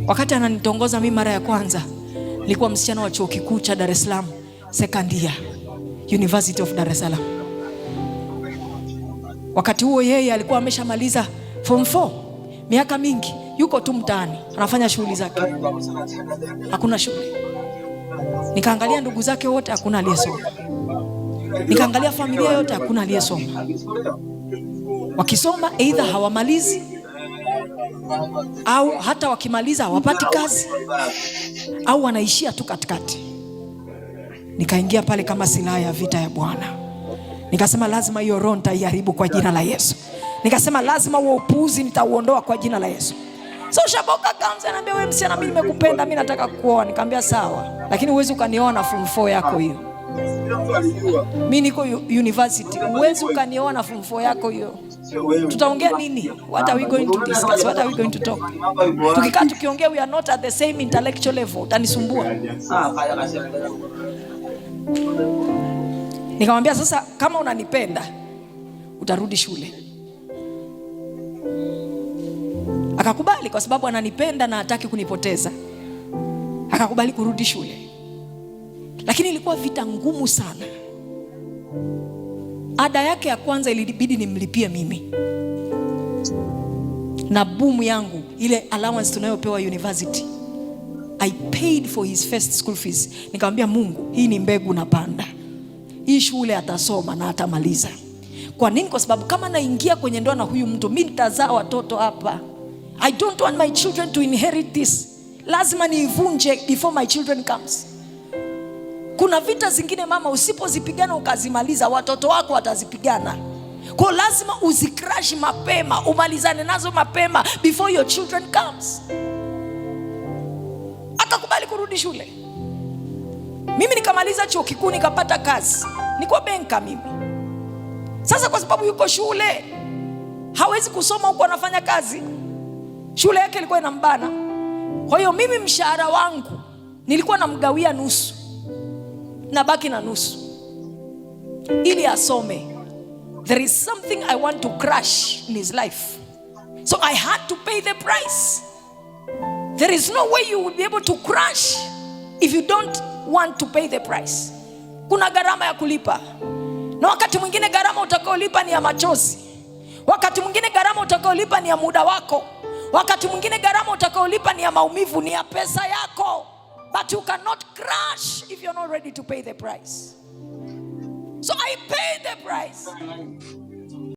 Wakati ananitongoza mimi mara ya kwanza, nilikuwa msichana wa chuo kikuu cha Dar es Salaam, second year, University of Dar es Salaam. Wakati huo yeye alikuwa ameshamaliza form 4 miaka mingi, yuko tu mtaani anafanya shughuli zake, hakuna shule. Nikaangalia ndugu zake wote, hakuna aliyesoma. Nikaangalia familia yote, hakuna aliyesoma. Wakisoma either hawamalizi au hata wakimaliza hawapati kazi au wanaishia tu katikati. Nikaingia pale kama silaha ya vita ya Bwana. Nikasema lazima hiyo roho nitaiharibu kwa jina la Yesu. Nikasema lazima huo upuuzi nitauondoa kwa jina la Yesu. So Shaboka comes, ananiambia, "Wewe msichana, mimi nimekupenda, mimi nataka kuoa." Nikamwambia, "Sawa, lakini huwezi ukanioa na form 4 yako hiyo. Mimi niko university, huwezi ukanioa na form 4 yako hiyo. Tutaongea nini? What are we going to discuss? What are we going to talk? Tukikaa tukiongea, we are not at the same intellectual level. Utanisumbua." Nikamwambia, "Sasa kama unanipenda utarudi shule." Akakubali kwa sababu ananipenda na hataki kunipoteza. Akakubali kurudi shule. Lakini ilikuwa vita ngumu sana. Ada yake ya kwanza ilibidi nimlipie mimi na boom yangu, ile allowance tunayopewa university. I paid for his first school fees. Nikamwambia Mungu, hii ni mbegu napanda, hii shule atasoma na atamaliza. Kwa nini? Kwa sababu kama naingia kwenye ndoa na huyu mtu, mi nitazaa watoto hapa. I don't want my children to inherit this. Lazima niivunje before my children comes. Kuna vita zingine mama, usipozipigana ukazimaliza, watoto wako watazipigana. Kwa lazima uzicrash mapema, umalizane nazo mapema before your children comes. Akakubali kurudi shule. Mimi nikamaliza chuo kikuu nikapata kazi, nikuwa banker mimi. Sasa kwa sababu yuko shule hawezi kusoma huku anafanya kazi, shule yake ilikuwa inambana. Kwa hiyo mimi mshahara wangu nilikuwa namgawia nusu, nabaki na nusu ili asome. There is something I want to crush in his life, so I had to pay the price. There is no way you will be able to crush if you don't want to pay the price. Kuna gharama ya kulipa, na wakati mwingine gharama utakaolipa ni ya machozi, wakati mwingine gharama utakaolipa ni ya muda wako, wakati mwingine gharama utakaolipa ni ya maumivu, ni ya pesa yako. But you cannot crash if you're not ready to pay the price. So I paid the price.